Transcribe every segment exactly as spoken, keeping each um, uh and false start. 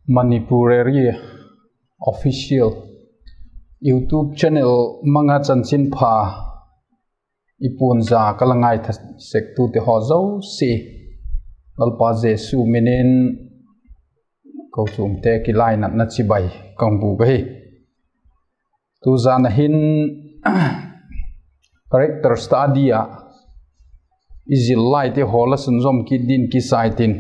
Manipur Area Official YouTube channel mang ah chanchinpha i puan za ka la ngaitha sektute haw zosia, Lalpa Jesu min in kochuamte kilainatna chibai ka hung bûk ahi. Tuzan a hin character study ah i zil laite haw la sunzawm kit din kisa intin,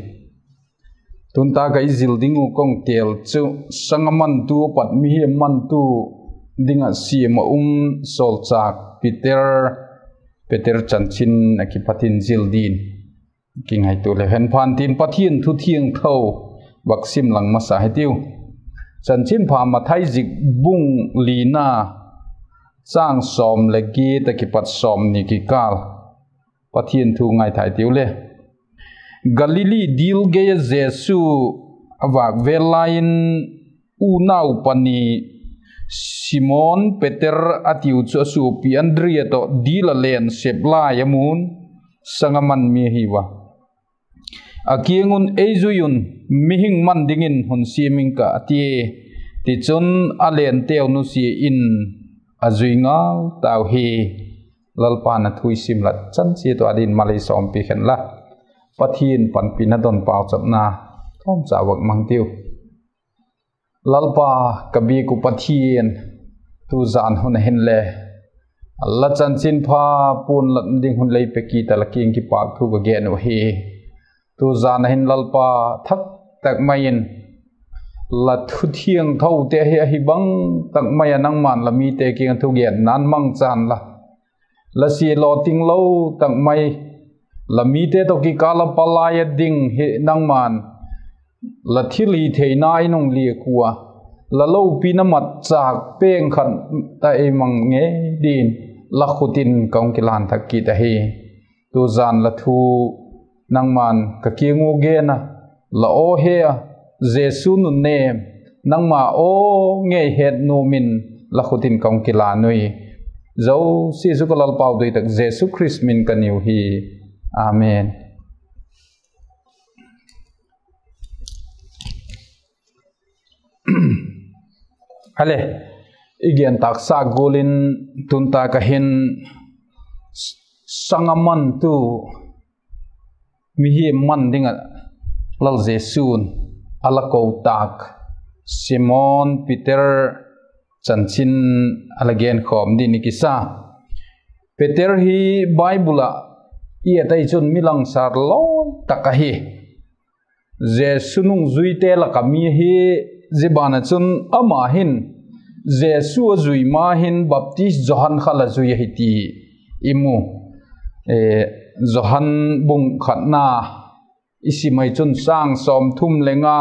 tun tak ah i zil ding uh ka hung têl chu, sanga mantu a pat mihing mantu ding ah siam ah um sawlchâk Peter, Peter chanchin a kipat in zil din kingaitua leu hen pha'n tin, Pathian thu thiangtho vak sim lang masa hitiu. Chanchinpha Mathai zik bung lina, châng sawm leh giat a kipat sawmni kikâl. Pathian thu ngaithai tiu le. Galili dil gei ah Jesu a vâk vêl lai in, unau pani Simon Peter a tiu chu a suapi Andria tawh dil ah len sep lai a mu'n, sanga man mi ahi ua. A kiang un, Ei zui un, mihing man dingin hun siam ing ka, a tia. Tichun, a lenteu nusia in a zui ngal tau hi. Lalpa'n a thu i sim lat chan chiat ua dingin mal ei sawmpi khen la. Pathian panpina don pauchapna tawmcha vak mang tiu. Lalpa, ka biak uh Pathian, tuzan hun a hinle la chanchinpha puan lat ding hun lei pe kit a, la kiang kipâk thu ka gen uh hi. Tuzan a hin Lalpa, thak tak mai in la thu thiangthote hi ahi bang tak mai ah nangma'n la mite kiang ah thugenna'n mangchan la, la sia lawting lo tak mai, la mite tawh kikâl ah palai a ding hi nangma'n la thil hitheina in hung liak ua, la lopina matchâk peng khat a ei mang ngei dingin la khut in ka hung kilân thak kit ahi. Tuzan la thu nangma'n ka kiang ua gen a, la aw he a, Jesu nunnêm, nangma aw ngei het nuam in la khut in ka hung kilân ui. Zosia chu ka Lalpau doi tak Jesu Khrist min in ka niu hi. Amen. Ale, i gen tâksa gual in tun tak ah hin sanga mantu mihing man ding ah Lal Jesu'n a la ko tâk Simon Peter chanchin a la genkhawm ding i kisa. Peter hi Bible ah i et ai chun mi langsar lawi tak ahi. Jesu nungzuite lak ah mi ahi. Zia ban ah chun ama hin Jesu a zui ma hin Baptist Johan kha la zui ahi ti i mu. Johan bung khatna i sim ai chun châng sawmthum le nga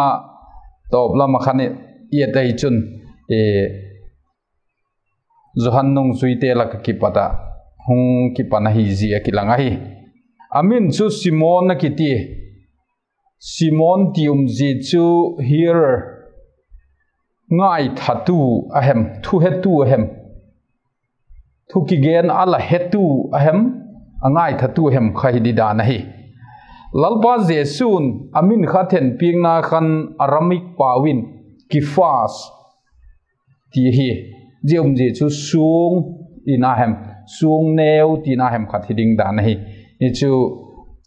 tawp lam ah khan i et ai chun Johan nungzuite lak ah kipat ah hung kipan ahi zia a kilang ahi. A min chu Simon a kiti. Simon ti umzia chu hearer, ngaithatu a hem, thuhetu a hem, thu kigen a la hetu a hem, a ngaithatu a hem kha hi ding dan ahi. Lalpa Jesu'n a min kha thenpiakna khan Aramaic pau in Kephas ti hi, zia umzia chu suang tina hem, suang neu tina hem khat hi ding dan ahi. Hi chu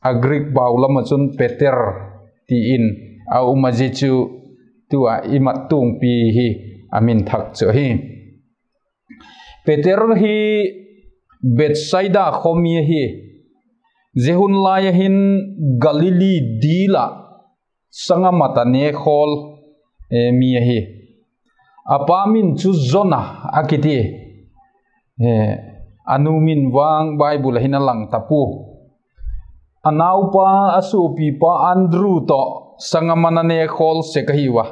a Greek pau lam ah chun Peter ti in a um a, zia chu tu a i mat tungpi hi a min thak chu ahi. Peter hi Bethsaida khaw mi ahi. Zia hun lai ah hin Galili dil ah sanga mat a ne khawl mi ahi. A pa min chu Jona a kiti. A nu min vang Bible ah hin a lang ta pua. A naupa, a suapipa Andru tawh sanga man a ne khawl sek ahi ua.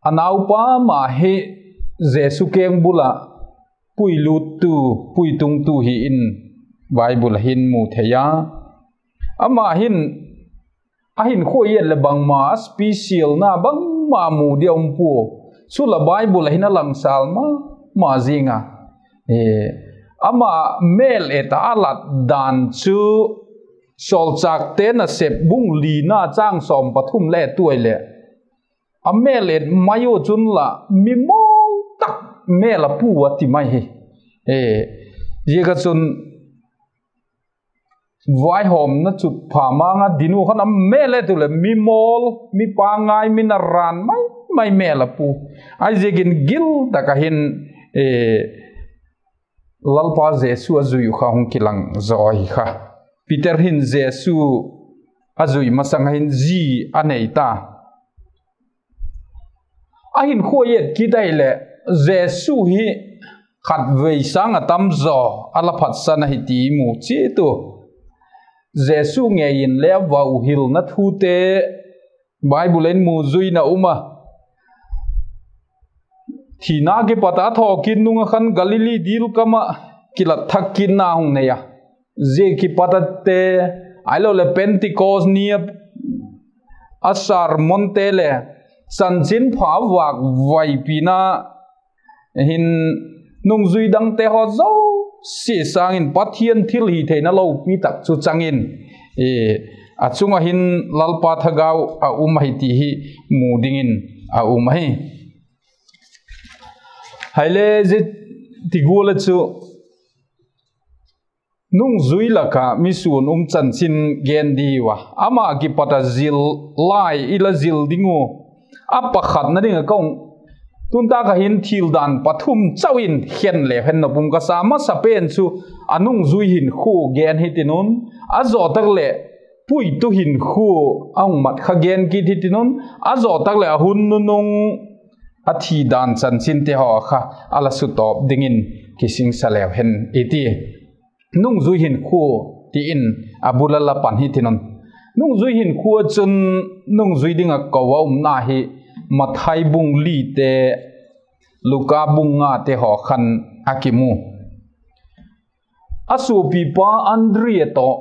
A naupa ma hi Jesu kengbul ah puiluttu, puitungtu hi in Bible ah hin mu thei a. Ama hin a hinkhua i et leh bangma specialna bangma mu ding a um pua. Chuleh Bible ah hin a langsal ma ma zing a. Ama mêl et a a lat dan chu Sawlchâkte Nasep bung lina châng sawm pathum le tuai leh a mêl et mai u chun la, mimawl tak mêl a pu a ti mai hi. Ziak ah chun vaihawmna chutpha mang a din u khan a mêl et u leh mimawl, mi pangai, mi naran mai mai mêl a pu. Ahiziakin gil tak ah hin Lalpa Jesu a zui uh kha hung kilang zaw ahi kha. Peter hin Jesu a zui masang ah hin zi a nei ta. A hinkhua et kit ahileh, Jesu hi khatvei sâng ah tam zaw a la phatsan ahi ti i mu chiat u. Jesu ngei in le a vau hilna thute Bible in mu zui in a um a. Thina kipat a thawkit nung ah khan Galili dil kam ah kilat thak kitna hung nei a. Zia kipat a te, ahiloleh Pentecost ni a a sermonte le chanchinpha vâk vaipina hin nungzui dangte haw zosia sâng in Pathian thilhitheina lopi tak chu chang in, a chung ah hin Lalpa thagau a um ahi ti hi mu dingin a um ahi. Hile zia ti gual ah chu nungzui lak ah misuan um chanchin gen diu a, ama kipat a zil lai i la zil ding u, a pakhatna ding ah ka hung, tun tâk ah hin thil dan pathum chau in khen leu hen nop um ka sa. Masa pen chu a nungzui hinkhua gen hitin un, a zaw tak leh puitu hinkhua a hung mat kha gen kit hitin un, a zaw tak leh a hun nunung a thi dan chanchinte haw kha a la sutawp dingin kisingsa leu hen i ti. Nungzui hinkhua ti in a bul a la pan hitin un, nungzui hinkhua chun nungzui ding ah ko a umna hi Mathai bung lite, Luka bung ngate haw khan a kimu. A suapipa Andria tawh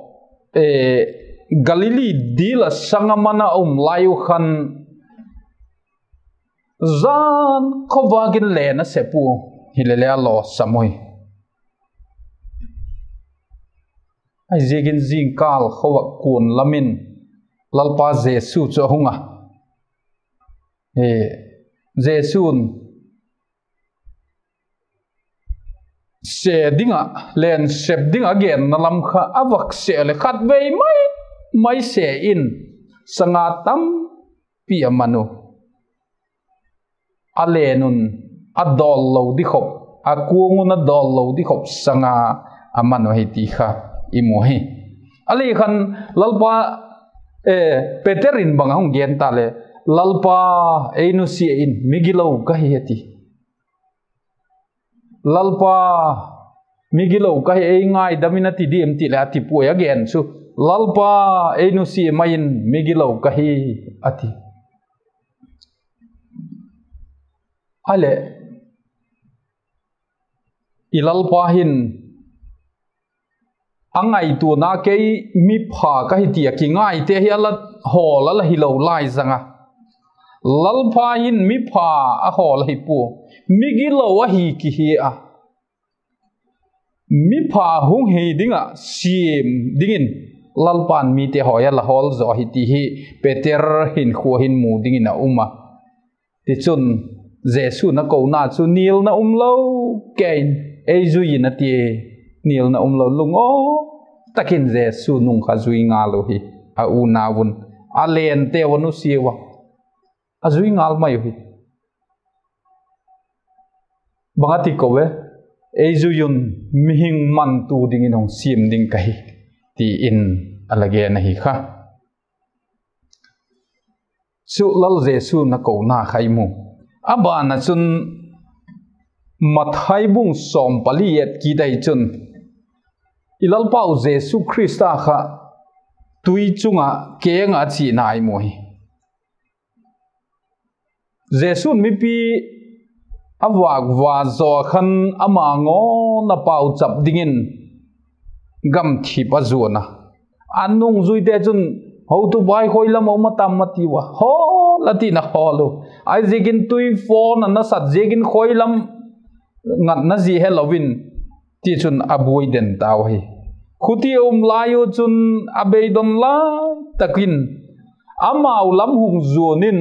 Galili dil a sang a man a um lai u khan, jan khawvâk in len a sep u, hilele a lawsam ui. Ahiziakin zingkâl khawvâk kuan lam in Lalpa Jesu chu a hung a, Jesu'n se ding ah, len sep ding a genna lam kha a vak seh leh khatvei mai mai se in sanga tampi a man u. A len un a dawl lo di khop, a kuang un a dawl lo di khop sanga a man u hi ti kha i mu hi. A lei khan Lalpa, Peter in bang a hung gen ta le, Lalpa, ei nusia in, migilo ka hi, a ti. Lalpa, migilo ka hi, ei ngaidam in, a ti diam ti leh a ti puai, a gen chu, Lalpa, ei nusia mai in, migilo ka hi, a ti. Ahileh, i Lalpa hin a ngaituana kei mipha ka hi ti a kingaite hi a la hawl a la hilo lai zang a, Lalpa hin mipha a hawl ahi pua, migilo ahi ki hi a. Mipha hung hi ding ah siam dingin Lalpa'n mite haw a la hawl zaw hi ti hi Peter hinkhua hin mu dingin a um a. Tichun, Jesu'n a kona chu nialna umlo kei in, ei zui in, a ti. Nialna umlo, lungaw tak in Jesu nung kha zui ngal u hi. A unau un, a lenteu a nusia ua, a zui ngal mai u hi. Bang a ti ko e, ei zui un, mihing mantu dingin hung siam ding ka hi, ti in a la gen ahi kha. Chu Lal Jesu'n a kona kha i mu. A ban ah chun Mathai bung sawm pali et kit ahi chun, i Lalpau Jesu Khrista kha tui chung ah keng ah a chiana i mu hi. Jesu'n mipi a vâk va zaw khan ama ngawn a pauchap dingin gamthip a zuan a. A nungzuite chun, Hotupa, khoi lam a um a tam? a tiu a. Hawl, a ti'n a hawl u. Ahiziakin tuifawn a nasat ziakin khoi lam ngatna zia helo in, tichun a buai den tau hi. Khuti a um lai u chun a beidon lai tak in amau lam hung zuan in,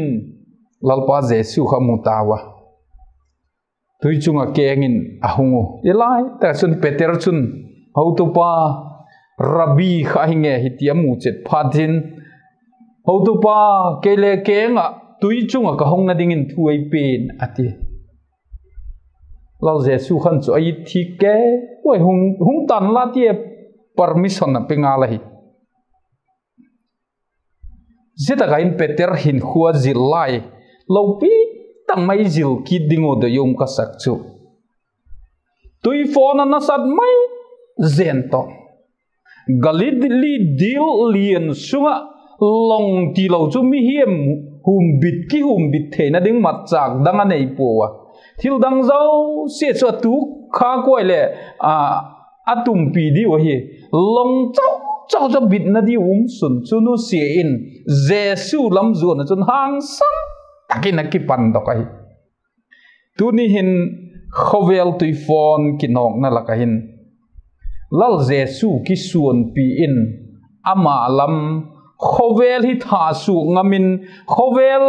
Lalpa Jesu kha mu tau a, tui chung ah keng in a hung u. Hi lai tak chun Peter chun, Hotupa, Rabbi kha hi nge hi, ti a mu chet phat hin, Hotupa, kei le keng ah tui chung ah ka hongna dingin thu ei pia in, a ti. Lal Jesu khan chu a it thik kei, hung tan la, ti a permission a pe ngal ahi. Zia tak ah hin Peter hinkhua zil lai, lopi tak mai zil kit ding uh doi um ka sak chu, tuifawn a nasat mai zen tawh, Galili dil lian sung ah, long tilo chu mihing humbit, kihumbit theina ding matchâk dang a nei puau a, thil dang zosia chu a tu kha kuai leh a tumpi diu ahi. Long chau chau chu bitna diu um sun chu nusia in, Jesu lam zuan ah chun hangsan tak in a kipandok ahi. Tuni hin khawvel tuifawn kinawkna lak ah hin Lal Jesu kisuanpi in, ama lam khawvel hi thasuak ngam in, khawvel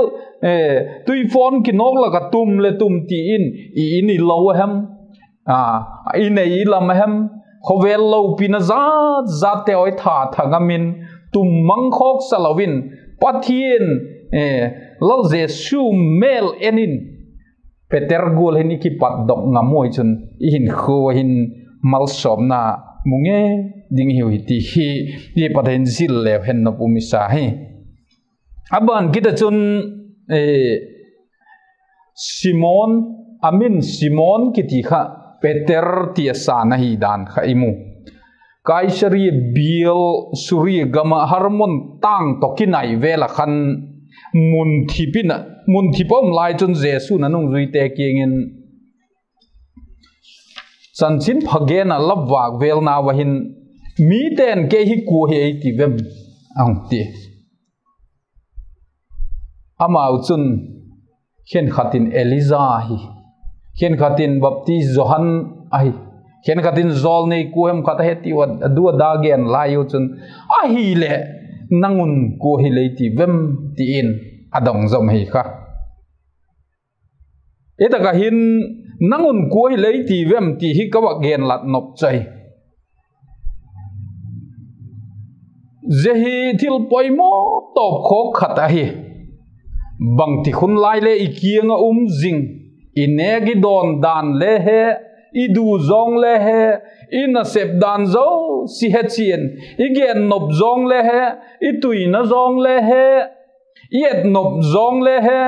tuifawn kinawk lak ah tum leh tum ti in, i in i lo a hem, i nei i lam a hem, khawvel lopina zat zatte haw i that tha ngam in, tum mang khawksa lo in, Pathian, Lal Jesu mêl en in, Peter gual hin i kipatdok ngam ua chun i hinkhua hin malsawmna mu ngei ding hiu hi ti hi, i pat hin zil leu hen nop um i sa hi. A ban kit ah chun, Simon, a min Simon kiti kha, Peter ti a san ahi dan kha i mu. Kaisaria bial Suria gam ah Hermon tâng tawh kinai vel ah khan mun thip a um lai chun Jesu'n a nungzuite kiang in, Chanchinpha gen ah la vâk vêl nau ah hin, mite'n kei hi kua hi ei ti vem? a hung ti. Amau chun, khenkhat in Elija ahi, khenkhat in Baptist Johan ahi, khenkhat in jawlnei kua hem khat ahi ti ua a du a da gen lai u chun, ahileh nang un kua hi lei ti vem? ti in a dong zom hi kha. Hi tak ah hin, nang un kua hi lei ti vem ti hi ka va genlat nop chu ahi. Zia hi thil poimaw tawp khawk khat ahi. Bangtik hun lai le i kiang ah um zing, i nêk i dawn dan le he, i du zawng le he, i nasep dan zosia hechian, i gen nop zawng le he, i tuina zawng le he, i et nop zawng le he,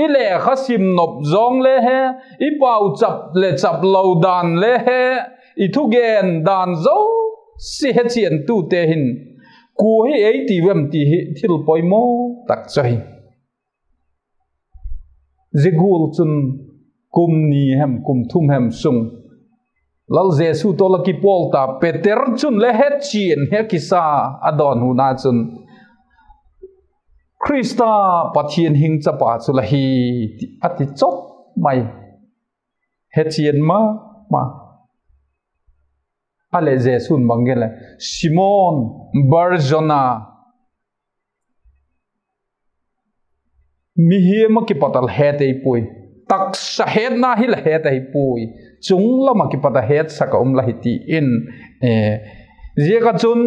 i lekha sim nop zawng le he, i pauchap leh chap lo dan le he, i thugen dan zosia hechiantute hin kua hi ei ti vem ti hi thil poimaw tak chu ahi. Zia gual chun kum ni hem kum thum hem sung Lal Jesu tawh la kipawl ta Peter chun le hechian hi a kisa a dawn hun a chun, Khrista Pathian hing chapa chu la hi, a ti chawp mai. Hechian ma ma. A leh Jesu'n bang gen le, Simon Bar-Jona, mihing ah kipat a la het ei puai, taksa hetna hi la het ahi puai, chung lam ah kipat a hetsak a um la hi ti in, zia kha chun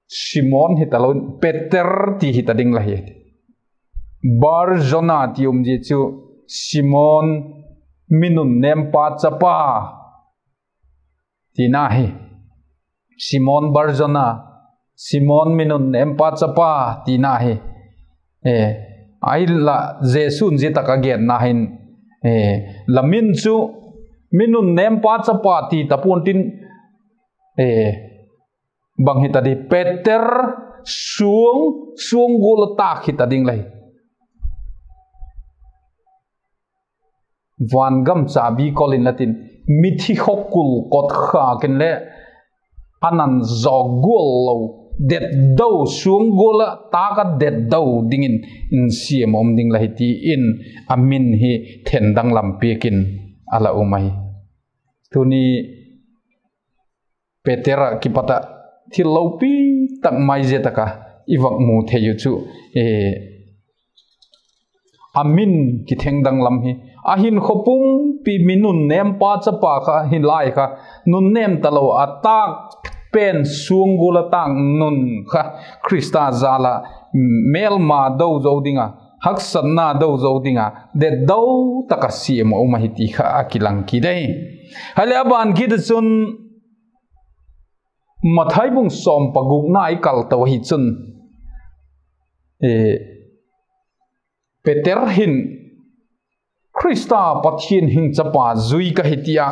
Simon hi talo in Peter ti hi ta ding la hi. Bar-Jona ti um zia chu Simon, mi nunnêmpa chapa tina hi. Simon Bar-Jona, Simon mi nunnêmpa chapa tina hi. Ahinla Jesu'n zia tak a genna hin, la min chu mi nunnêmpa chapa ti ta pua'n tin, bang hi ta di, Peter suang, suang gual a tâk hi ta ding la hi. Vangam chabi kol in la tin, mithi khawkul kotkhâk in le a nan zawk gual lo, detdo, suang gual a tâk a detdo dingin insiam um ding la hi ti in, a min hi then dang lam piak in a la um ahi. Tuni Peter ah kipat ah thil lopi tak mai zia tak a i vak mu thei u chu, e, a min kitheng danglam hi. A hinkhua pumpi mi nunnêmpa chapa kha hi lai kha, nunnêm talo a tâk pen suang gual a tâk nun kha Khrista jal ah mêlma do zo ding a, haksatna do zo ding a, det do tak a siam a um ahi ti kha a kilang kit ahi. Hileh a ban kit ah chun Mathai bung sawm pagukna i kal to ahi chun, Peter hin, Khrista Pathian hing chapa zui ka hi ti a,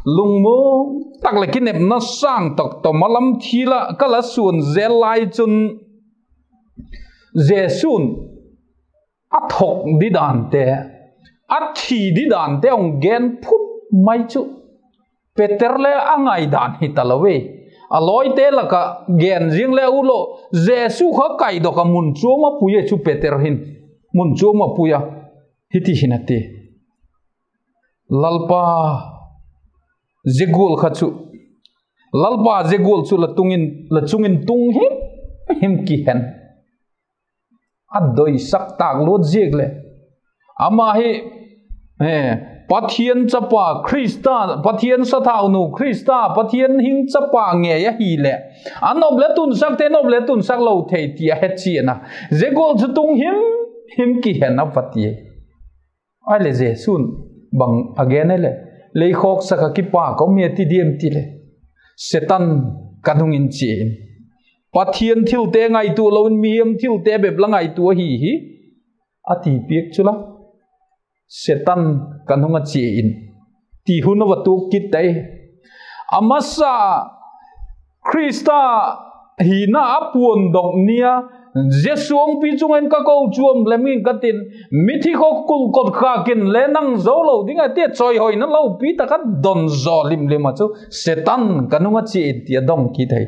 lungmuang tak leh kinepna sâng tak tawh malam thil ah ka la suan zel lai chun, Jesu'n a thok didante, a thi didante hung gen phut mai chu Peter le a ngaidan hi talo e. A lawite lak ah gen ziang le u lo, Jesu kha kaidok ah mun chuam a pui a chu Peter hin, mun chuam a pui a, hiti hin a ti, Lalpa, zia gual kha chu, Lalpa, zia gual chu la chung in tung him him kihen. A doisak tâk luat ziak leh, ama hi Pathian chapa Khrista, Pathian sathaunu Khrista, Pathian hing chapa ngei ahileh, a nop le tunsakte nop le tunsak lo thei ti a he chian a, zia gual chu tung him him kihen a va ti. Ahileh Jesu'n bang a gen e leh, Lei khawksak ah kipak a um hi a ti diam ti leh, Setan, ka nung in chia in. Pathian thilte ngaitua lo in mihing thilte bep la ngaitua ahi hi, a ti piak chu la, Setan, ka nung ah chia in, ti hun a va tuak kit tai. A masa Khrista hina a puandok ni a, zia suangpi chung in ka kochuam lem ing ka tin, mithi khawk kulkot khâk in le nang zo lo ding a ti a, chawihoina lopi tak a don zaw limlim ah chu, Setan, ka nung ah chia in, ti a dong kit ahi.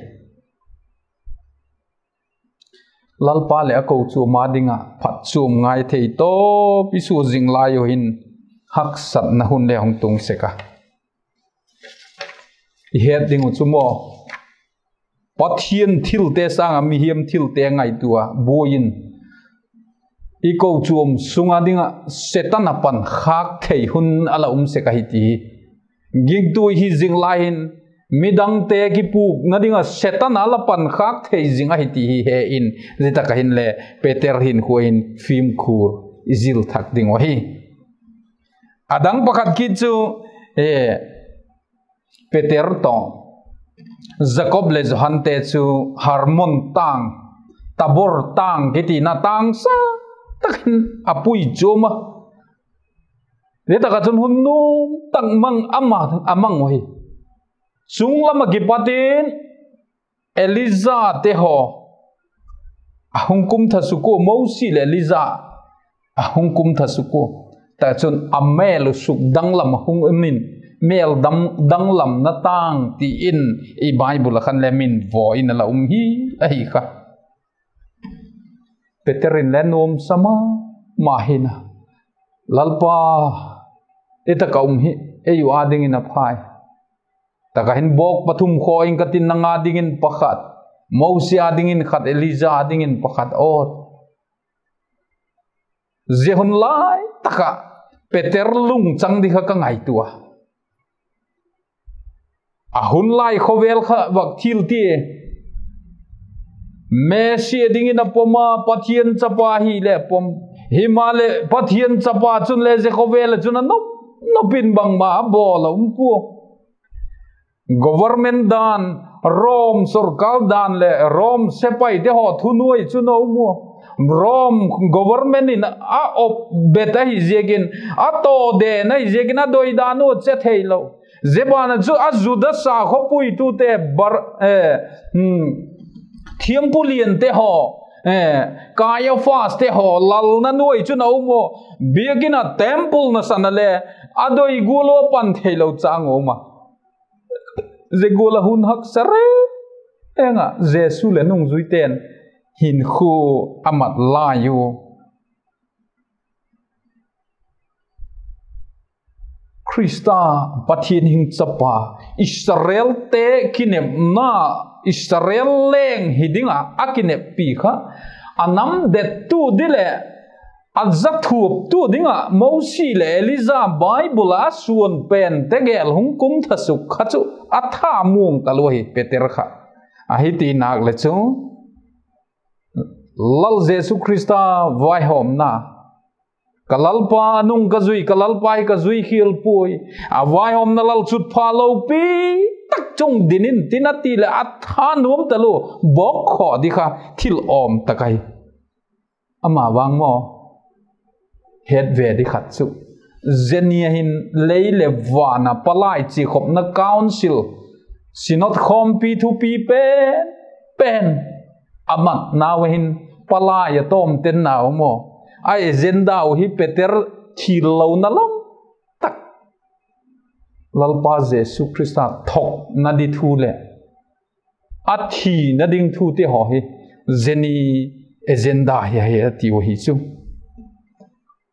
Lalpa leh a kochuam â ding ah phatchuam ngai thei tawp i sua zing lai u hin, haksatna hun le hung tung sek a, i het ding uh chu maw, Pathian thilte sâng ah mihing thilte ngaitua buai in, i kochuam sung â ding ah Setan a pankhâk thei hun a la um sek ahi ti hi. Gingtu i hi zing lai hin, midangte kipukna ding ah Setan a la pankhâk thei zing ahi ti hi he in, zia tak ah hinle Peter hinkhua in fimkhur i zil thak ding uh ahi. A dang pakhat kit chu, Peter tawh Jakob leh Johante chu Hermon tâng, Tabor tâng kitina tângsa tak in a pui chuam a. Zia tak ah chun hun nuam tak mang a mang uhi. Sunglam ah kipat in Elijate haw a hung kum tha suk ua, Mosi leh Elija a hung kum tha suk ua. Tak chun a mêl uh suk danglam a hung um in, mêl danglamna tâng ti in i Bible ah khan le min vaw in a la um hi ahi kha. Peter in le nuamsa ma ma hin a, Lalpa, i tak ah um hi ei uh â dingin a phai. Tak ah hin bawk pathum khaw ing ka tin, nang â dingin pakhat, Mosi â dingin khat, Elija â dingin pakhat aw. Zia hun lai tak ah Peter lungchang di kha ka ngaitua a. A hun lai khawvel kha vak thil ti, Messia dingin a pom a, Pathian chapa hile pom. Himaleh Pathian chapa chun le zia khawvel ah chun a nop nop in bangma a bawl a um pua. Government dan, Rom sorkar dan leh Rom sepaite haw thunuai chun a um ua. Rom government in a op bet ahi ziakin, a tawden ahi ziakin a doidan uh che theilo. Zia ban ah chu a Juda sakhaw puitute, thiampu liante haw, Kaiaphaste haw lalna nuai chun a um ua. Biakin ah temple nasan a le a doi gual ua pan theilo châng a um a. Zia gual ah hun haksa reng ah Jesu leh nungzuite'n hinkhua a mat lai u. Khrista, Pathian hing chapa, Israelte kinepna, Israel leng hi ding ah a kineppi kha, a nam dettu di leh a zathuaptu ding ah Mosi leh Elija Bible ah a suan pen tegel hung kum thasuk kha chu a thamuang talua hi Peter kha. Ahi ti nâk leh chu Lal Jesu Khrista vaihawmna, ka Lalpa nung ka zui, ka Lalpa hi ka zui khial puai, a vaihawmna lalchutpha lopi tak chung din in tin a ti leh a thanuam talua, bawkkhaw di kha thil awm tak ahi. Ama vang maw, het ve di khat chu, zia ni a hin lei leh van ah palai chiakhopna council, synod khawmpi thupi pen pen a matnau a hin palai a tawm tenna u maw, a agenda uh hi Peter thillona lam tak, Lalpa Jesu Khrista thokna di thu leh a thina ding thute haw hi zia ni agenda hi ahi a tiu ahi chu.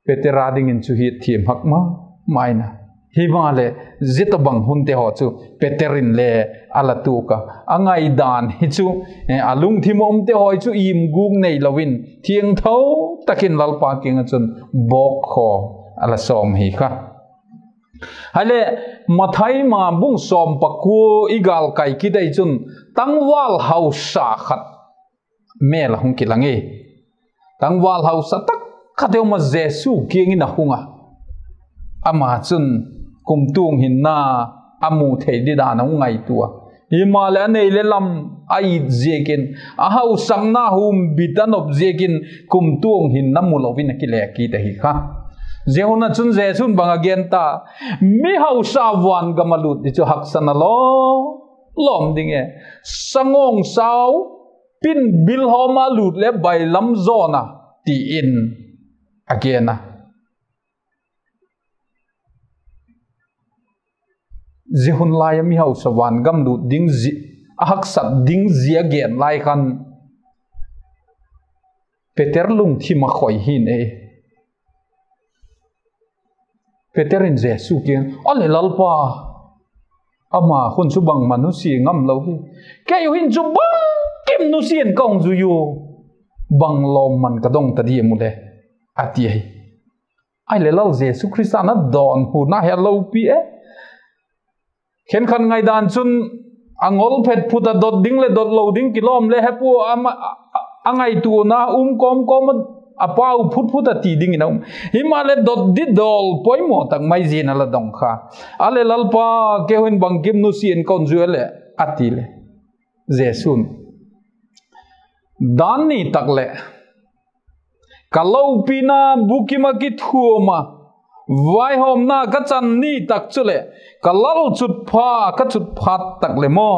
Peter â dingin chu hiat thiam hak ma mai na. Himaleh, zia tawhbang hunte haw chu Peter in le a la tuak a, a ngaidan hi chu, a lungthim a umte haw chu im gûk neilo in thiangtho tak in Lalpa kiang ah chun bawkkhaw a la sawm hi kha. Ahileh, Mathai ma bung sawm pakua i gâl kai kit ei chun, tangval hausa khat mêl a hung kilang e. Tangval hausa tak khat e um a, Jesu kiang in a hung a, ama chun kumtuang hinna a mu thei di dan a hung ngaitua a, himaleh a nei le lam a it ziakin, a hausakna humbit a nop ziakin kumtuang hinna mu lo in a kile kit ahi kha. Zia hun ah chun Jesu'n bang a gen ta? Mi hausa van gam a lût di chu haksatna lawm lawm ding e, sangawngsau pin bil hawm a lût leh bailam zawn a, ti in a gen a. Zia hun lai a mi hausa van gam lût ding zi-, a haksat ding zia gen lai khan Peter lungthim a khoi hi'n e. Peter in Jesu kiang, A le Lalpa, ama khun chu bangma nusia ngam lo hi. Kei u hin chu bangkim nusia in ka hung zui u, bang lawmman ka dong ta diam u le? a ti ahi. Ahileh Lal Jesu Khrista'n a dawnhuna hi a lopi e. Khenkhat ngaidan chun a ngol phet phut a, dot ding leh dot lo ding kilawm le he pua, a ngaituana um kawm kawm a, a pau phut phut a ti dingin a um. Himaleh dot di dawl poimaw tak mai zia'n a la dong kha. A le Lalpa, kei u hin bangkim nusia in ka hun zui a leh, a ti leh, Jesu'n, Dan ni tak leh ka lopina bukim ah kithuam a, vaihawmna ka chan ni tak chuleh ka lalchutpha ka chut phat tak leh maw,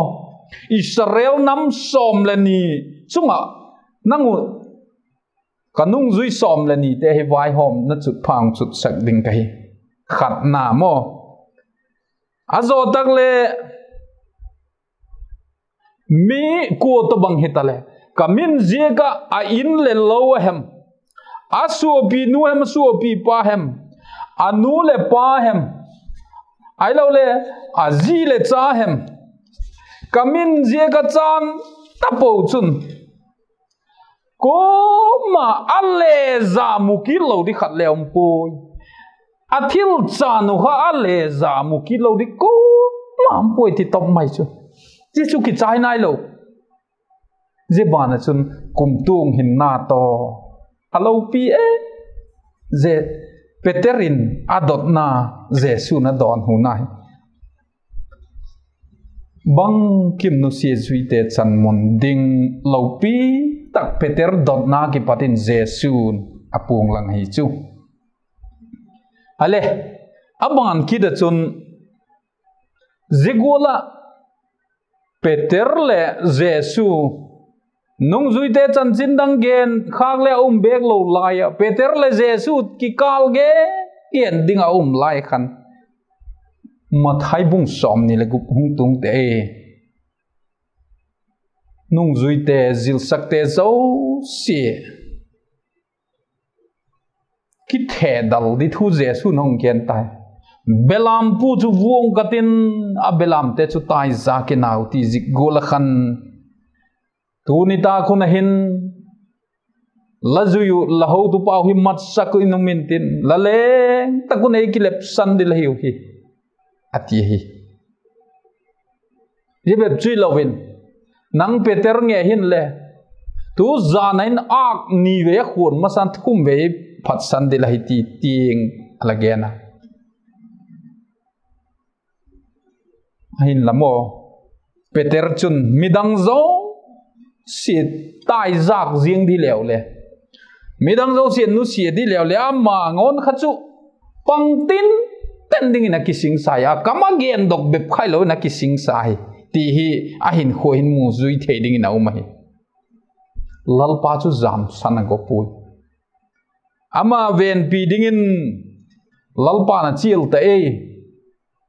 Israel nam sawm leh ni chung ah nang u ka nungzui sawm leh nite hi vaihawmna chutpha hung chutsak ding ka hi. Khatna maw. A zaw tak leh mi kua tawhbang hitaleh, ka min ziak ah a in leh lo a hem, a suapinu hem, a suapipa hem, a nu leh pa hem, ahiloleh a zi leh cha hem, ka min ziak ah chân tapo chun, kuama a le za mu kit lo di khat le um puai. A thil chân uh kha a le za mu kit lo di kuama um puai ti top mai chu. Zia chu kichai nailo. Zia ban ah chun kumtuang hinna tawh a lopi e. Peter in a dotna, Jesu'n a dawnhuna hi bangkim nusia zuite chan mun ding lopi tak Peter dotna kipat in Jesu'n a puanglang ahi chu. A le, a ban kit ah chun zia gual ah Peter leh Jesu, nungzuite chanchin dang gen khâk le a um bêk lo lai ah, Peter leh Jesu kikâl gen gen ding a um lai khan, Mathai bung sawmni leh gup hung tung te, nungzuite zilsakte zosia kithedal di thu Jesu'n hung gen tai. Belampu chu vuang kat in, a belamte chu taizâk in au ti zik gual ah khan, tuni tâk hun ah hin La zui uh, la hotupa uh hi matsak in um intin, la leng tak un ei kilepsan ding la hiu hi, a ti ahi. Zia bep chu hilo in, nang Peter nge hinle, tu zan a in âk ni vei a khuan masan thum vei phatsan ding la hi ti tiang a la gen a. Ahinla maw, Peter chun midang zosia taizâk ziang di leu le, midang zosia nusia di leu le, ama ngawn kha chu pang tin ten dingin a kisingsa hi, a kam a gendok bep kha hilo in a kisingsa hi, ti hi a hinkhua hin mu zui thei dingin a um ahi. Lalpa chu jamsan a go puai. Ama venpi dingin Lalpa'n a chial ta ei.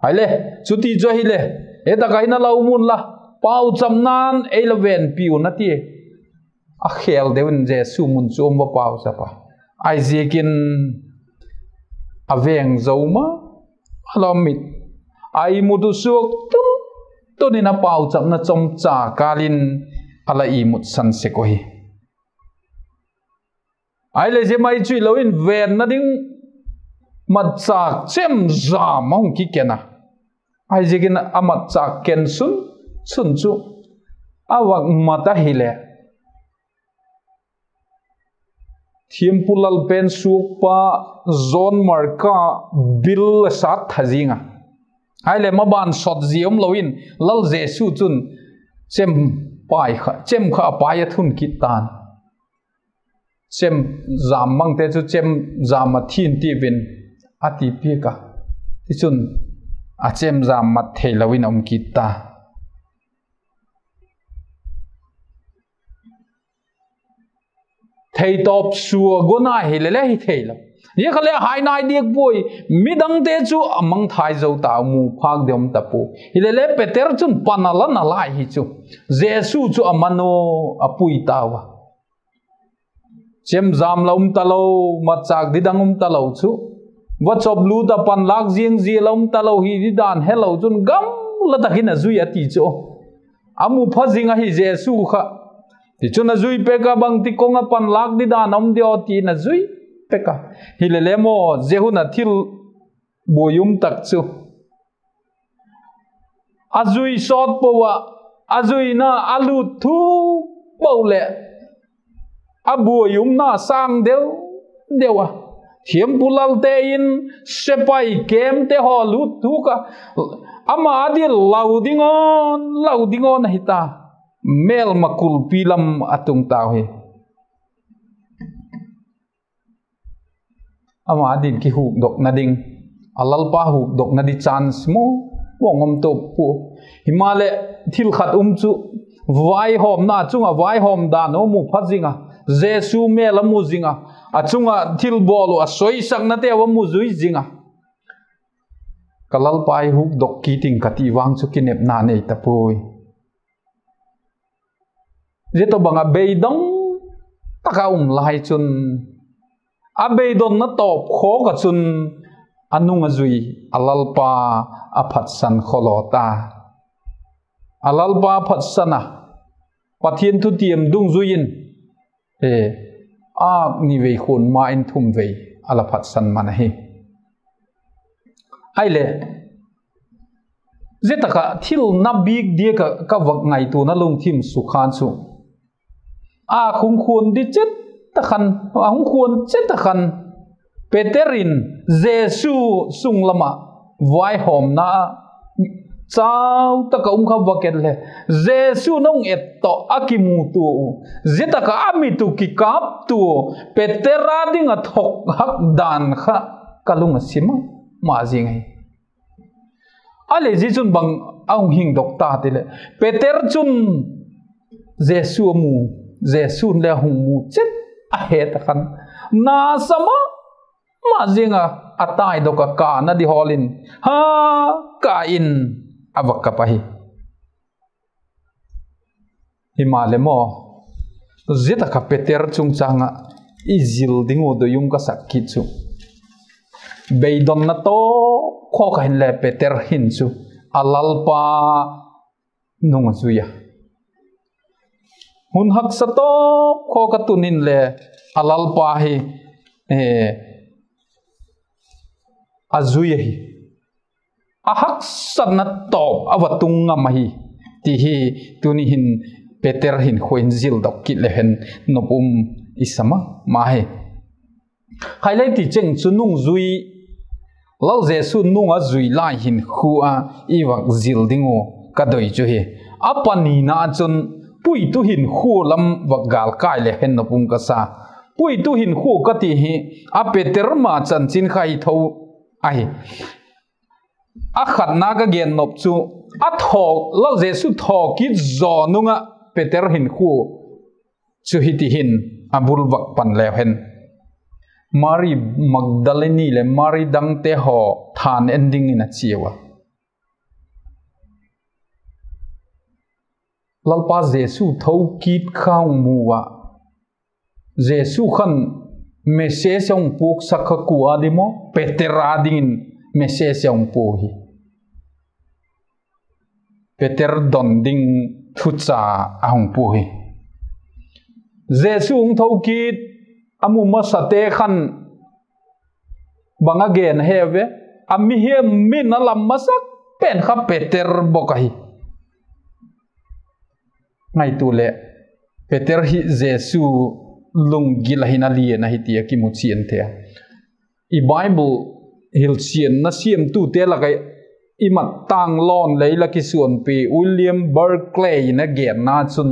Ahile, chuti chu ahile, e tak ah hin a la um unla, pauchapna'n ei la venpi un, a ti. A khêl deu in Jesu mun chu um va pauchap a. Ahiziakin a veng zo ma a, a la mit, a imut uh suak tun tun in a pauchapna chomcha kâl in a la imutsan sek uhi. Ahile zia mai chu hilo in venna ding matchâk chemjam a hung kiken a. Ahiziakin a matchâk ken sun sun chu a vak mat ahile, thiampu lal pen suakpa John Marka bil a sat tha zing a. Ahile maban sot zia umlo in Lal Jesu chun chem pai kha, chem kha a pai a thun kit ta'n. Chemjam mangte chu chemjam a thin tiu in a ti piak a. Tichun a chemjam mat theilo in a um kit ta. Theitawp sua guana hile le hi theilo. Zia kha le hai nai diak puai. Midangte chu a mangthai zo ta, mu phâk deu um ta pua. Hile le Peter chun pan a la na lai hi chu, Jesu chu a man u, a pui tau a. Chemjam la um talo, matchâk didang um talo chu, vachop lût ah panlâk ziang zia la um talo hi didan helo chun gamla tak in a zui a ti chu. A mu pha zing ahi Jesu kha. Tichun a zui pek a, bangti kong ah panlâk didan a um diam ti in a zui pek a. Hile le maw, zia hun a thil buai um tak chu a zui sawt po ah, a zuina a lût thu po leh, a buai umna sâng deu deu a, thiampu lalte in, sepai kemte haw lût thu kha, ama â ding lau ding awn, lau ding awn ahi ta. Mêlma kulpi lam a tung tau hi. Ama â ding kihukdokna ding, a Lalpa hukdokna di chance maw, maw ngam to pua. Himaleh, thil khat um chu, vaihawmna chung ah vaihawm dan uh a mu pha zing a, Jesu mêl a mu zing a, a chung ah thilbawl uh a soisaknateu a mu zui zing a. Ka Lalpa hi hukdok kit ing ka ti vang chu kinepna nei ta puai. Zia tawhbang ah beidong tak a um lai chun, a beidonna tawp khawk ah chun a nung a zui, a Lalpa a phatsan khawlaw ta. A Lalpa phatsan a, Pathian thutiam dungzui in, e, âk ni vei khuan ma in thum vei a la phatsan man ahi. Ahileh, zia tak ah thil na bik diak ah ka vak ngaituana lungthim sukha chu, a hung khuan di chet ta khan, a hung khuan chet ta khan, Peter in Jesu sung lam ah vaihawmna ah chau tak ah um kha vak et le, Jesu'n a hung et tawh a kimutua uh, zia tak ah a mit uh kikâptua Peter â ding ah thok hak dan kha ka lung a sim a, ma zing ahi. Ahileh zia chun bang a hung hingdok ta ti leh, Peter chun Jesu a mu, Jesu'n le a hung mu chet a het a khan, na sa ma ma zing a, a taidok ah kâna di hawl in, ha, ka in, a va kap ahi. Himaleh maw, zia tak ah Peter chungchâng ah i zil ding uh doi um ka sak kit chu, beidonna tawp khawk ah hinle Peter hin chu a Lalpa nung a zui a. Hun haksa tawp khawk ah tun inle a Lalpa hi a zui ahi. A haksatna tawp a va tung ngam ahi, ti hi tuni hin Peter hinkhua in zildok kit leu hen nop um i sa ma ma hi. Khai lei ti cheng chu nungzui, Lal Jesu nung a zui lai hinkhua a i vak zil ding uh ka doi chu hi. A panina ah chun puitu hinkhua lam vak gâl kai leu hen nop um ka sa. Puitu hinkhua ka ti hi a Peter ma chanchin kha hi tho ahi. A khatna ka gen nop chu, a thaw, Lal Jesu thaw kit zaw nung ah Peter hinkhua chu hiti hin a bul vak pan leu hen, Mari Magdalini leh Mari dangte haw thân en dingin a chiau a. Lalpa Jesu tho kit kha hung mu ah, Jesu khan message a hung puaksak kha kua â ding maw? Peter â dingin message a hung pua hi. Peter don ding thucha a hung pua hi. Jesu hung tho kit a mu masate khan bang a gen a he ve? A mihing min a lam masak pen kha Peter bawk ahi. Ngaitua leh, Peter hi Jesu lunggil ah hin a lian ahi ti a kimu chian thei a. I Bible hilchianna siamtute lak ah i mat tâng lawn lei la kisuanpi William Barclay in a genna chun,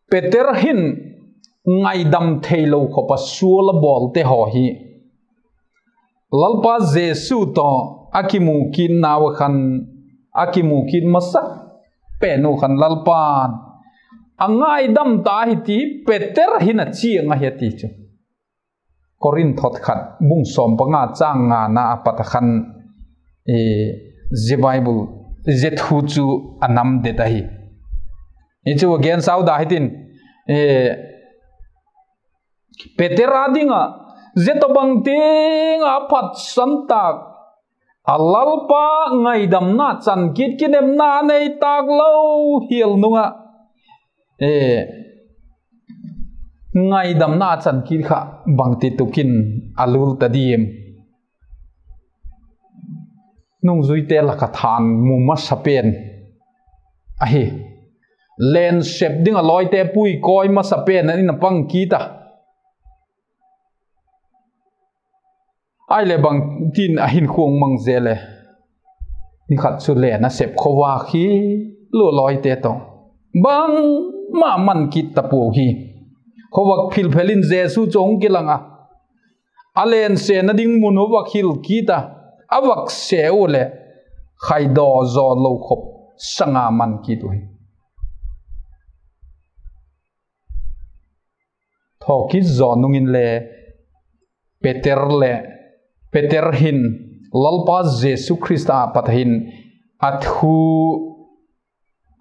Peter hin ngaidam theilo khawp a sual a bawlte haw hi Lalpa Jesu tawh a kimu kitnau ah khan, a kimu kit masak pen uh khan Lalpa'n a ngaidam ta hi ti Peter hin a chiang ahi a ti chu. Korinth thot khat bung sawm panga châng ngana a pat a khan, zia Bible, zia thu chu a nam det ahi. I chu a gen sau da hitin, Peter â ding ah, zia tawhbang tiang ah a phatsan tâk, a Lalpa ngaidamna chan kit kinepna a nei tâk lo hial nung ah, ngaidamna a chan kit kha bangti tuk in a lul ta diam? Nungzuite lak ah thân mu masa pen ahi. Len sep ding ah lawite pui kawi masa pen in a pang kit a. Ahileh bangtin a hinkhua mang zel e? Ni khat chu len a sep khawvâk hi lua lawite tawh bangma man kit ta puau hi. Khawvâk philphel in Jesu chu hung kilang a, a len sena ding mun uh vak hil kit a, a vak se ua leh, khaidaw zaw lo khawp sanga man kit uh hi. Thawkit zaw nung inle Peter leh, Peter hin Lalpa Jesu Khrista apat hin a thu,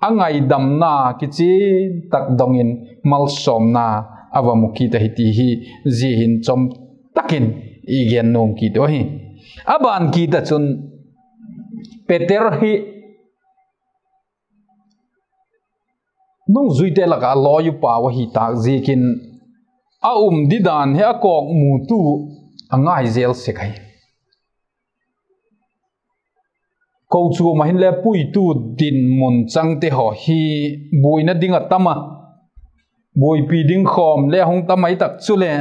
a ngaidamna kichian tak dong in malsawmna a va mu kit ahi ti hi zia hin chawm tak in i gen nuam kit uh ahi. A ban kit ah chun Peter hi nungzuite lak ah a lawi upau ahi tâk ziakin, a um didan hi a kawkmutu a ngai zel sek ahi. Kochuam ah hinle puitu dinmun changte haw hi buaina ding ah tam a, buaipi ding khawm le hung tam ahi tak chuleh,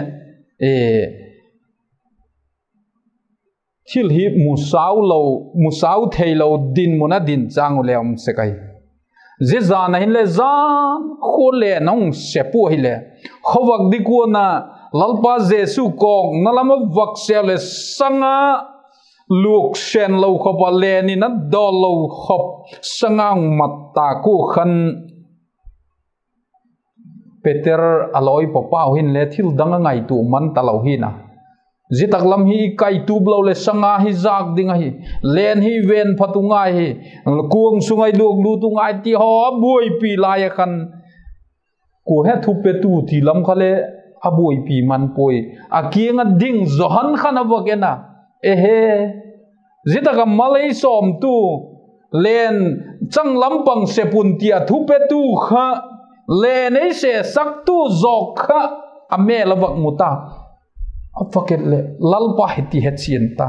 thil hi mu sau theilo dinmun a din châng uh le um sek ahi. Zia zan ah hinle zan khua len a hung sep uh ahileh, khawvâk dikuan a Lalpa Jesu kawkna lam a vak se leh sanga luak sen lo khawp ah len in a dawl lo khawp sanga hung mat tâk uh khan Peter a lawi papau hinle thil dang a ngaitua man talo hi'n a, zia tak lam hi i kaitup lo leh sanga hi zâk ding ahi, len hi ven phat u ngai hi, kuang sung ah i luak lût u ngai ti haw a buaipi lai ah khan, kua he thupetu ti lam kha le a buaipi man puai. A kiang ah ding Johan khan a vak en a, Ehe, zia tak ah mal ei sawmtu, len changlam pang sep un ti a thupetu kha Len ei sesaktu zawk kha a mêl a vak mu ta. A vak et leh Lalpa hi ti he chian ta.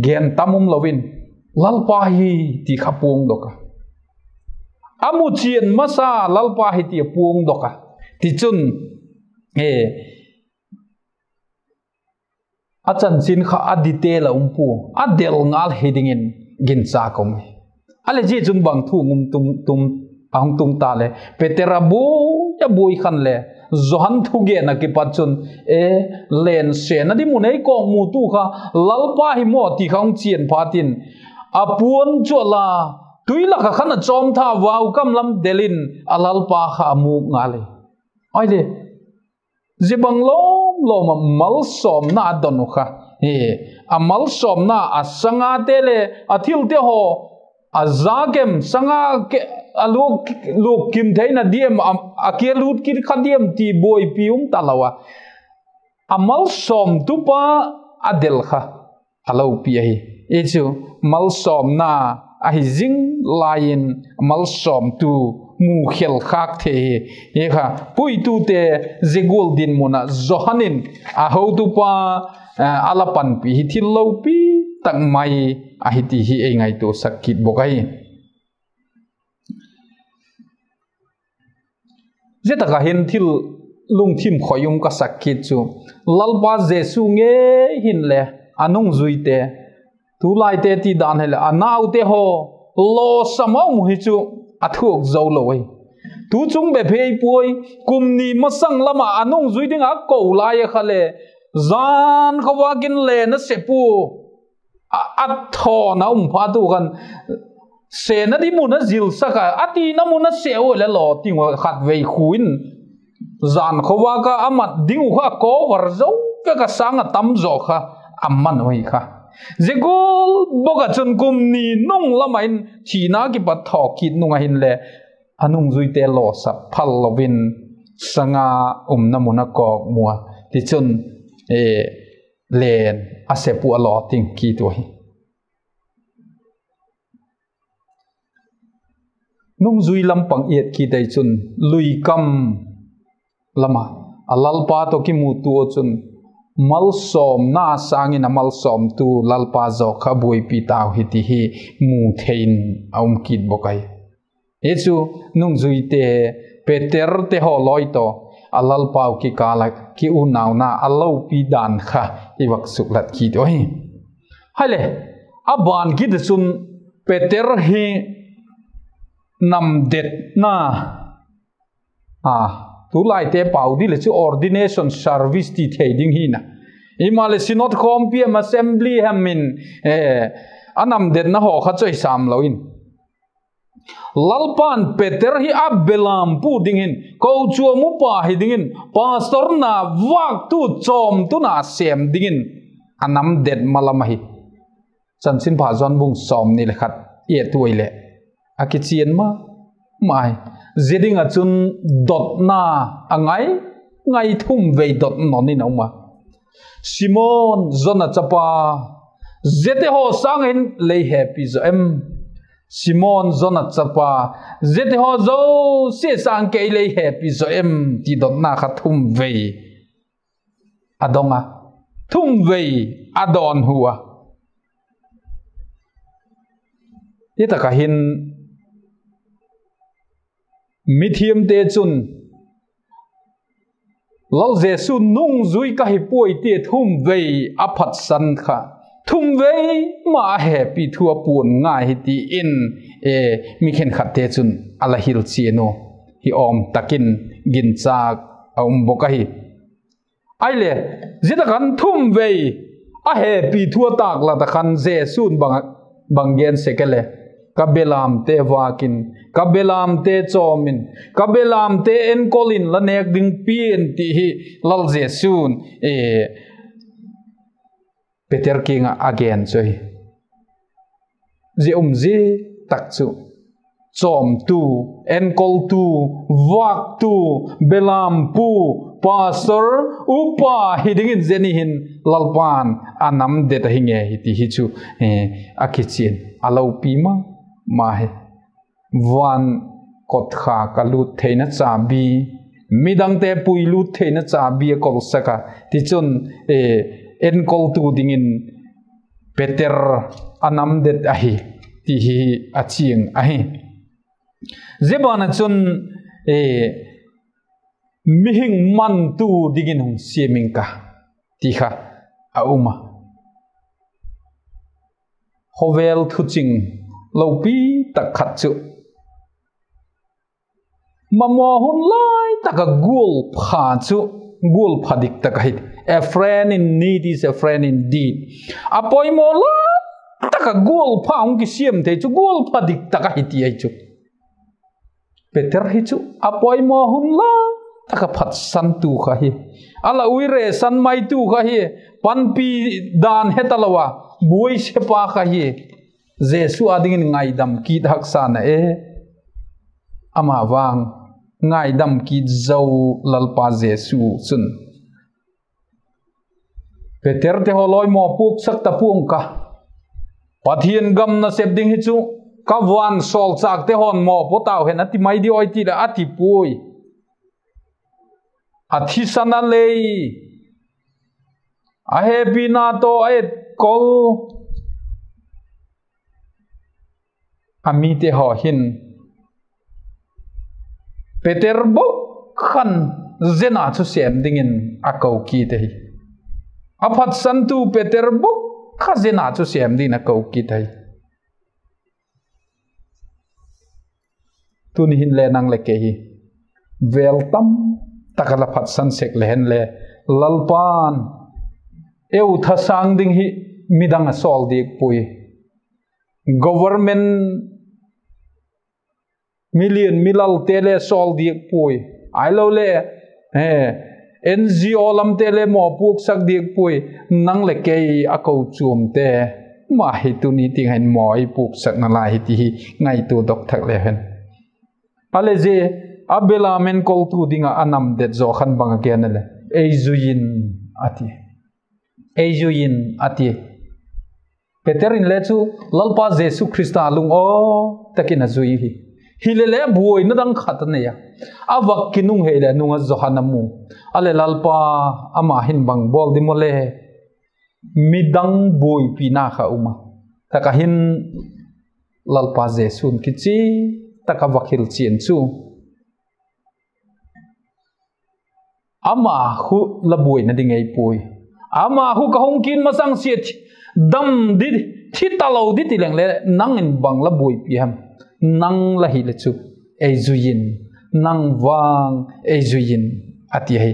Gen tam um lo in, Lalpa hi ti kha puangdok a, a mu chian masa Lalpa hi ti a puangdok a. Tichun, e, a chanchin kha a detail a um pua, a del ngal hi dingin ginchâk um hi. A leh zia chun bang thu a hung tung ta leh, Peter a buai a buai khan le, Johan thugen ah kipat chun, e, len sena di mun ei kawkmutu kha Lalpa hi maw ti kha hung chian phat in, a puan chu a la, tui lak ah khan a chawmtha, vaukam lam del in a Lalpa kha a mûk ngal hi. Ahile, zia bang lawm lawm ah malsawmna a don uh kha, a malsawmna a sangate le a thilte haw a zak em, sanga a luak kim theina diam, a kia lût kit kha diam ti buaipi um talo a, a malsawmtupa a del kha a lopi ahi. I chu malsawmna ahi zing lai in malsawmtu mu khel khâk thei hi. Hi kha puitute zia gual dinmun ah Johan in a hotupa a la panpi hi thil lopi tak mai ahi ti hi ei ngaituasak kit bawk ahi. Zia tak ah hin thil lungthim khoi um ka sak kit chu, Lalpa Jesu ngei hin le a nungzuite, tulaite ti dan hileh a naute haw lawsam a um hi chu a thuak zo lo ahi. Tu chung bep hi puai, kum ni masang lam ah a nungzui ding a ko lai a kha le, jan khawvâk in len a sep ua, a thawn a um phat u khan, sena di mun a zilsak a, a tina mun a se ua le law ting ua khatvei khu in, jan khawvâk a a mat ding uh kha cover zo vek a, sâng ah tam zaw kha a man uh hi kha. Zia gual bawk ah chun kum ni nung lam ah in thina kipat thaw kit nung ah hinle, a nungzuite lawsap phal lo in, sanga umna mun a kawk mu a, tichun, len a sep ua a law ting kit uh ahi. Nungzui lam pang et kit ei chun, lui kam lam ah a Lalpa tawh kimutua chun, malsawmna sâng in a malsawmtu Lalpa zaw kha buaipi tau hi ti hi mu thei in a um kit bawk ahi. Hi chu nungzuite, Peterte haw lawi tawh a Lalpau kikâl ah kiunauna a lopi dan kha i vak suklat kit uh ahi. Hile, a ban kit ah chun Peter hi namdetna, tulaite pau di leh chu ordination service ti thei ding hi na, himaleh synod khawmpi hem, assembly hem in a namdetna haw kha chawisâm lo in, Lalpa'n Peter hi a belampu dingin, kochuam upa hi dingin, pastor na vâktu chawmtuna sêm dingin a namdet ma lam ahi. Chanchinpha Johan bung sawmni leh khat i et ua leh, a kichian ma ma hi. Zia ding ah chun dotna a ngai ngai thum vei dot non in a um a. Simon, Jona chapa, ziate haw sâng in lei hepi zaw em? Simon, Jona chapa, ziate haw zosia sâng kei lei hepi zaw em? ti dotna kha thum vei a dong a, thum vei a dawnhu a. Hi tak ah hin mithiamte chun, Lal Jesu nungzui ka hi puai tia thum vei a phatsan kha, thum vei ma a hepi thu a puan ngai hi ti in, mi khenkhatte chun a la hil chian u hi, awm tak in ginchâk a um bawk ahi. Ahile, zia tak ah khan thum vei a hepi thu a tâklat ah khan Jesu'n bang gen sek e le, ka belamte vâk in, ka belamte chawm in, ka belamte enkol in la nêk ding pia'n ti hi Lal Jesu'n Peter kiang ah a gen chu hi. Zia um zia tak chu chawmtu, enkoltu, vâktu, belampu, pastor, upa hi dingin zia ni hin Lalpa'n a namdet ahi nge hi ti hi chu a kichian a lopi ma ma hi. van kotkhak a lût theina chabi, midangte pui lût theina chabi a kolsak a. Tichun, enkoltu dingin Peter a namdet ahi, ti hi a chiang ahi. Zia ban ah chun, mihing mantu dingin hung siam ing ka, ti kha a um a. Khawvel thuching lopi tak khat chu, mamaw hun lai tak ah gualpha chu, gualpha dik tak ahi. A friend in need is a friend indeed. A poimaw lai tak ah gualpha hung kisiam thei chu gualpha dik tak ahi ti ahi chu. Peter hi chu a poimaw hun lai tak ah phatsantu kha hi. A la uire san maitu kha hi. Panpi dan he talo a, buai sepa kha hi. Jesu â dingin ngaidam kit haksa na e. Ama vang ngaidam kit zo Lalpa Jesu chun, Peterte haw lawi mawpuaksak ta pua'ng ka, Pathian gam nasep ding hi chu ka vansawlchâkte haw'n mawpuak tau hen a ti mai di aw ti leh a ti puai. A thisan a lei, a hepina tawh a etkol a mite haw hin Peter bawk khan zena chu sêm dingin a ko kit ahi. A phatsantu Peter bawk kha zena chu sêm dingin a ko kit ahi. Tuni hin le nang leh kei hi vêl tam tak ah la phatsan sek le hen le, Lalpa'n eu thasâng ding hi midang a sawl diak puai. Government milian milalte le sawl diak puai. Ahiloleh, NGO lamte le mawpuaksak diak puai. Nang leh kei a kochuamte ma hi tuni tiang hin maw ei puaksakna lai hi ti hi ngaitua dok thak le hen. A leh zia a belam enkoltu ding ah a namdet zaw khan bang a gen a leh, ei zui in, a ti. Ei zui in, a ti. Peter in le chu Lalpa Jesu Khrista lungawi tak in a zui hi. Hileleh buaina dang khat a nei a, a vak kinunghei leh nung a Johan a mu. A leh Lalpa, ama hin bang bawl di maw le, midang buaipina kha um a. Tak ah hin Lalpa Jesu'n kichian tak a vak hilchian chu, ama khu la buaina ding ei puai. Ama khu ka hung kit masang sia, dam di, thi talo di ti leng le, nang in bang la buaipi hem? Nang la hileh chu ei zui in, nang vang ei zui in, a ti ahi.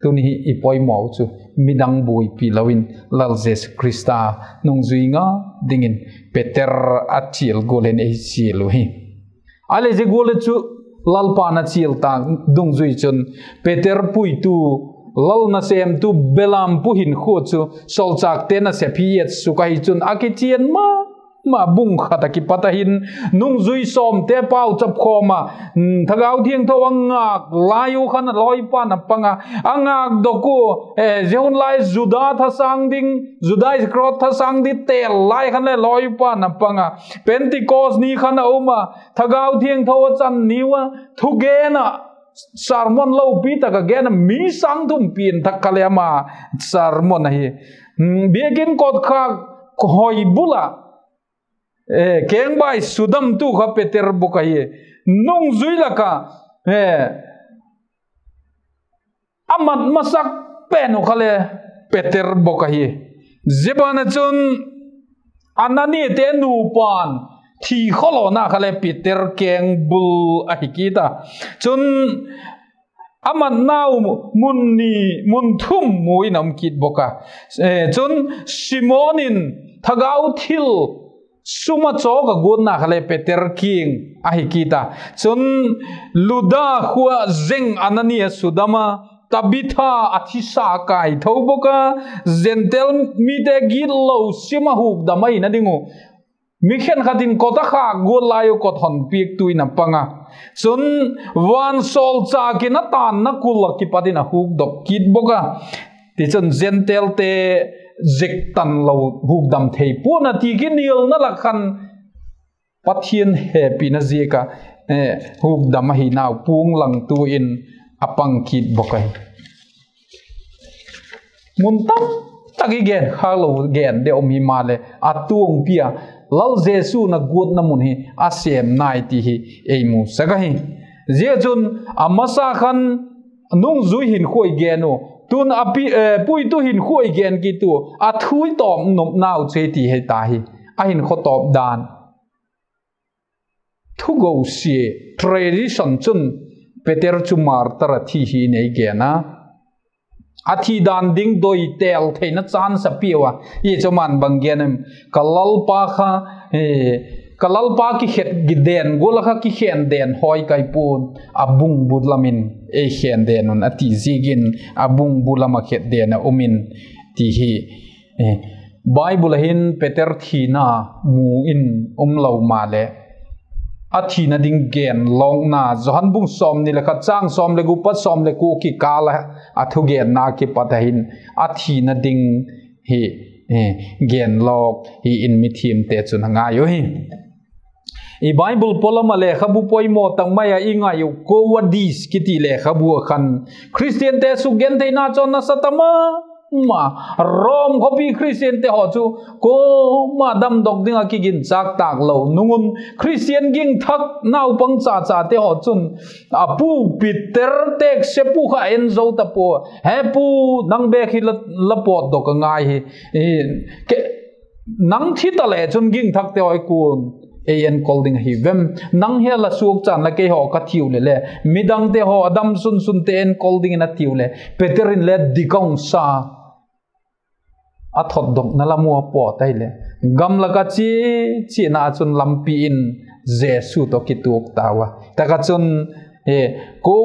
Tuni hi i poimaw chu midang buaipi lo in Lal Jesu Khrista nungzui ngal dingin Peter a chial gual in ei chial u hi. A leh zia gual ah chu Lalpa'n a chial tâk dungzui chun Peter puitu, lal nasêmtu, belam pu hinkhua chu sawlchâkte nasep hi et suk ahi chun a kichian ma ma, bung khat ah kipat a hin nungzui sawmte pauchap khawm a, Thagau Thiangtho a ngâk lai u khan a lawipa'n a pang a, a ngâkdok ua, zia hun lai Juda thasâng ding, Juda Iskariot thasâng ding têl lai khan le lawipa'n a pang a, Pentecost ni khan a um a, Thagau Thiangtho a chan ni ua, thugen ah, sermon lopi tak a gen a, mi sâng thum pian thak kha le ama sermon ahi. Biakin kotkhak hoi bul ah kengbai sudamtu kha Peter bawk ahi. Nungzui lak ah a mat masak pen uh kha le Peter bawk ahi. Zia ban ah chun Ananiate nupa'n thi khawlawna kha le Peter kengbul ahi kit a. Chun a matnau mun ni, mun thum mu in a um kit bawk a. Chun Simon in thagau thil sum a chawk a guatna kha le Peter kiang ahi kit a. Chun Luda khua zeng Anania sudam a, Tabitha a thisa a kaitho bawk a, Gentile mite gitlo sim a hukdam ahina ding uh, mi khenkhat in kot a khâk gual lai uh kot hon piaktu in a pang a. Chun vansawlchâk in a tânna kul ah kipat in a hukdok kit bawk a. Tichun Gentilete zek tan lo hukdam thei pua'n a ti kinialna lak khan Pathian hepina ziak ah hukdam ahi nau puang langtu in a pang kit bawk ahi. Mun tam tak i gen khâk lo gen de um himaleh, a tuangpi a Lal Jesu'n a guatna mun hi a sêm nai ti hi ei musak ahi. Zia chun a masa khan nungzui hinkhua i gen u, tun a puitu hinkhua i gen kit u, a thu i tawp nopnau chu hi ti hi ta hi. A hinkhua tawp dan thugosia, tradition chun Peter chu martar a thi hi in ei gen a. A thi dan ding doi têl theina chance a piau a. I chu aman bang gen em, ka Lalpa kha, ka Lalpa kikhen den gual a kha kikhen den hawi kai pua'n, a bung bu lam in ei khen den un a ti ziakin, a bung bu lam ah khen den a um in ti hi Bible ah hin Peter thina mu in um lo maleh, a thina ding genlawkna, Johan bung sawmni leh khat châng sawm leh gu pat sawm leh kua kikâl ah a thugenna kipat ah hin a thina ding hi genlawk hi in mithiamte chun a ngai uhi. I Bible pawlam ah lekhabu poimaw tak mai ah i ngai uh Quo Vadis kiti lekhabu ah khan Khristiante sukgentheina chu nasa ta ma ma, Rom khawpi Khristiante haw chu kuama damdok ding ah kiginchâk tâk lo nung un, Khristian gingthak naupang chachate haw chun a pu Peter têksepu kha en zo ta pua, He pu, nang bêk hi la pawtdok a ngai hi. Nang thi ta le chun gingthakte haw kua'n ei enkol ding ahi vem? Nang hi la suakchan la keihaw ka thiu leh le, midangte haw a dam sunsunte enkol dingin a tiu leh, Peter in le dik a hung sa. A thotdokna lam ua pawt ahileh, gamlak ah chia chiana chun lampi in Jesu tawh kituak tau a. Tak ah chun, Quo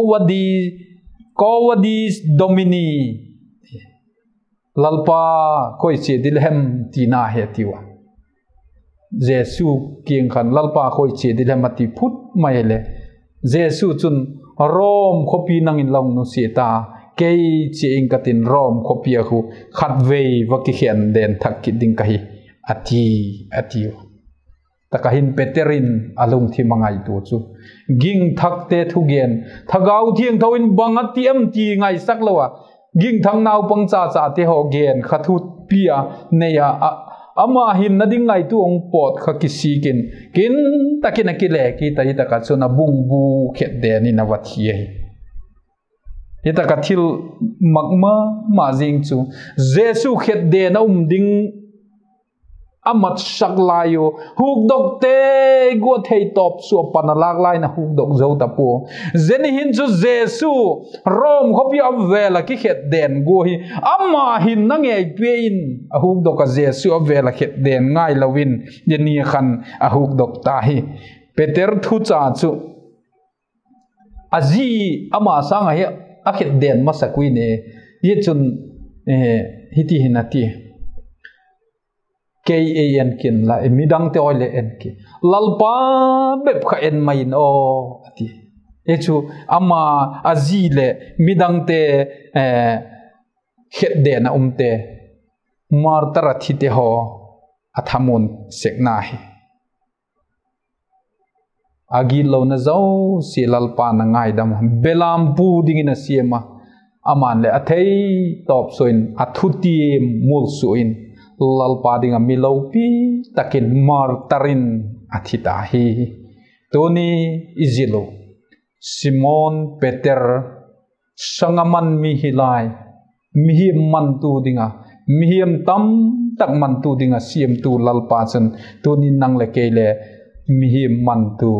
Vadis, Domini, Lalpa, koi chia ding la hem? tina hi a tiu a. Jesu kiang khan, Lalpa, koi chia ding la hem? a ti phut mai leh, Jesu chun, Rom khawpi nang in la hung nusia ta, kei chia ing ka tin, Rom khawpi ah khu khatvei va kikhen den thak kit ding ka hi, a ti, a tiu. Tak ah hin Peter in a lungthim a ngaitua chu, gingthakte thugen, Thagau Thiangtho in bang a ti em ti ngaisak lo a, gingthak naupang chachate haw gen kha thupi a nei a, ama hinna ding ngaitua hung pawt kha kisik in, kin tak in a kile kit a, hi tak ah chun a bungbu khetden in a va thi ahi. Hi tak ah thil mak ma ma zing chu, Jesu khetden a um ding a matsak lai u, hukdokte gua thei tawp sua pan a lâk lai in a hukdok zo ta pua. Zia ni hin chu Jesu Rom khawpi a vêl ah kikhetden gua hi ama hinna ngeipi in a hukdok a, Jesu a vêl ah khetden ngailo in zia ni khan a hukdok ta hi. Peter thucha chu a zi ama sâng ah hi a khetden masak ui ne. Zia chun hiti hin a ti, Kei ei en kin la, midangte haw le en ki, Lalpa bep kha en mai in aw, a ti. Hi chu ama, a zi leh midangte khetden a umte, martar a thite haw a thamuan sekna hi. A gitlona zosia Lalpa'n a ngaidam a, belampu dingin a siam a, ama'n leh a thei tawp sua in a thutiam mualsua in Lalpa ding ah mi lopi tak in martar in a thi ta hi. Tuni i zil uh Simon Peter, sanga man mi hi lai, mihiam mantu ding ah, mihiam tamtak mantu ding ah siamtu Lalpa chun tuni nang leh kei le mihiam mantu,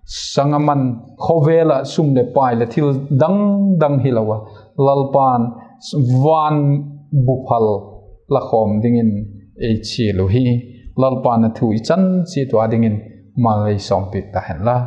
sanga man, khawvel ah sum leh pai leh thil dang dang hilo a, Lalpa'n van buphal la khawm dingin ei chial uhi. Lalpa'n a thu i chan chiat ua dingin mal ei sawmpiak ta hen la.